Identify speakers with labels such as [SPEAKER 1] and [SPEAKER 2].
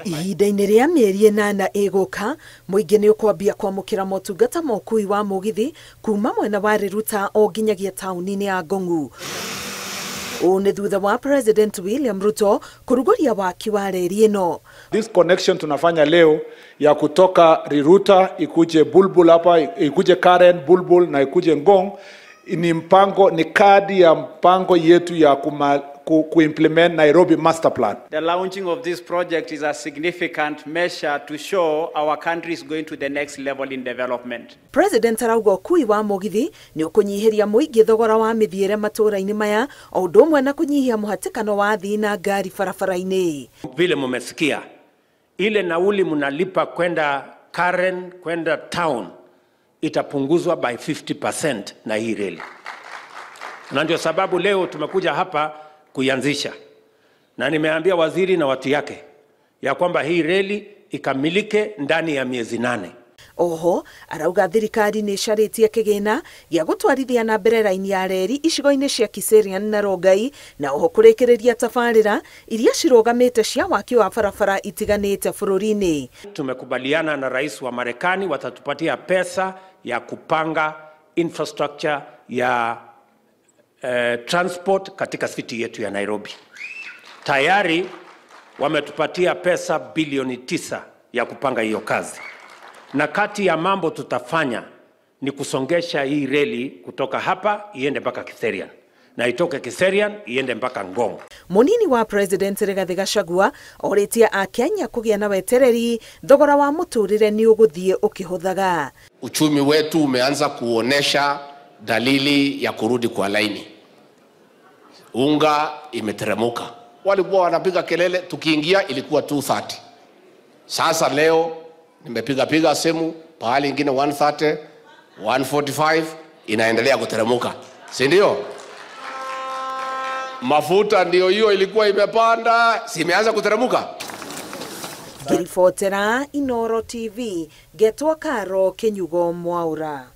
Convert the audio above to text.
[SPEAKER 1] Ihinda-inĩ rĩa mĩeri 8 ĩgũka, mũingĩ nĩ ũkwambia kwamũkĩra motungata ma ũkuui wa mũgithi kuma mwena wa Riruta o nginyagia taũni-inĩ ya Ngong'u. Ũũ nĩ thutha wa President William Ruto kũrugũria waki wa reri ĩno.
[SPEAKER 2] This connection tunafanya leo ya kutoka Riruta ikuje Bulbul hapa, ikuje Karen, Bulbul na ikuje Ngong ni mpango, ni kadi ya mpango yetu ya kuimplement Nairobi Master Plan.
[SPEAKER 3] The launching of this project is a significant measure to show our country is going to the next level in development.
[SPEAKER 1] President arauga ũkuui wa mũgithi nĩ ũkũnyihĩria mũingĩ thogora wa mĩthiĩre matũũra-inĩ maya o ũndũ ũmwe na kũnyihia mũhatĩkano wa athii na ngari barabara-inĩ.
[SPEAKER 4] Vile mumesikia ile nauli mnalipa kwenda Karen, kwenda town itapunguzwa by 50% na hii reli. Na ndio sababu leo tumekuja hapa kuianzisha. Na nimeambia waziri na watu yake ya kwamba hii reli ikamilike ndani ya miezi 8.
[SPEAKER 1] Oho arauga thirikari nĩ ĩcarĩtie kĩgĩna gĩa gũtwarithia na mbere raini ya reri icigo-inĩ cia Kiserian na Rongai na oho kũrĩkĩrĩria tabarĩra iria cirũgamĩte cia waki wa barabara itiganĩte bũrũri-inĩ.
[SPEAKER 4] Tumekubaliana na rais wa Marekani watatupatia pesa ya kupanga infrastructure ya transport katika city yetu ya Nairobi. Tayari wametupatia pesa bilioni 9 ya kupanga hiyo kazi. Na kati ya mambo tutafanya ni kusongesha hii reli kutoka hapa iende mpaka Kiserian, na itoke Kiserian iende mpaka Ngong.
[SPEAKER 1] Munini wa President Rigathi Gachagua orĩtie Akenya kũgĩa na wetereri thogora wa mũtũrĩre nĩ ũgũthiĩ ũkĩhũthaga.
[SPEAKER 5] Uchumi wetu umeanza kuonesha dalili ya kurudi kwa laini. Unga imeteremuka. Walikuwa wanapiga kelele tukiingia ilikuwa 230. Sasa leo nimepiga piga simu pahali ingine 130, 145 inaendelea kuteremuka. Si ndio? Mafuta ndio hiyo ilikuwa imepanda, si imeanza kuteremuka.
[SPEAKER 1] Ngiribotera Inoro TV, Getwa Karo Kinyugo Mwaura.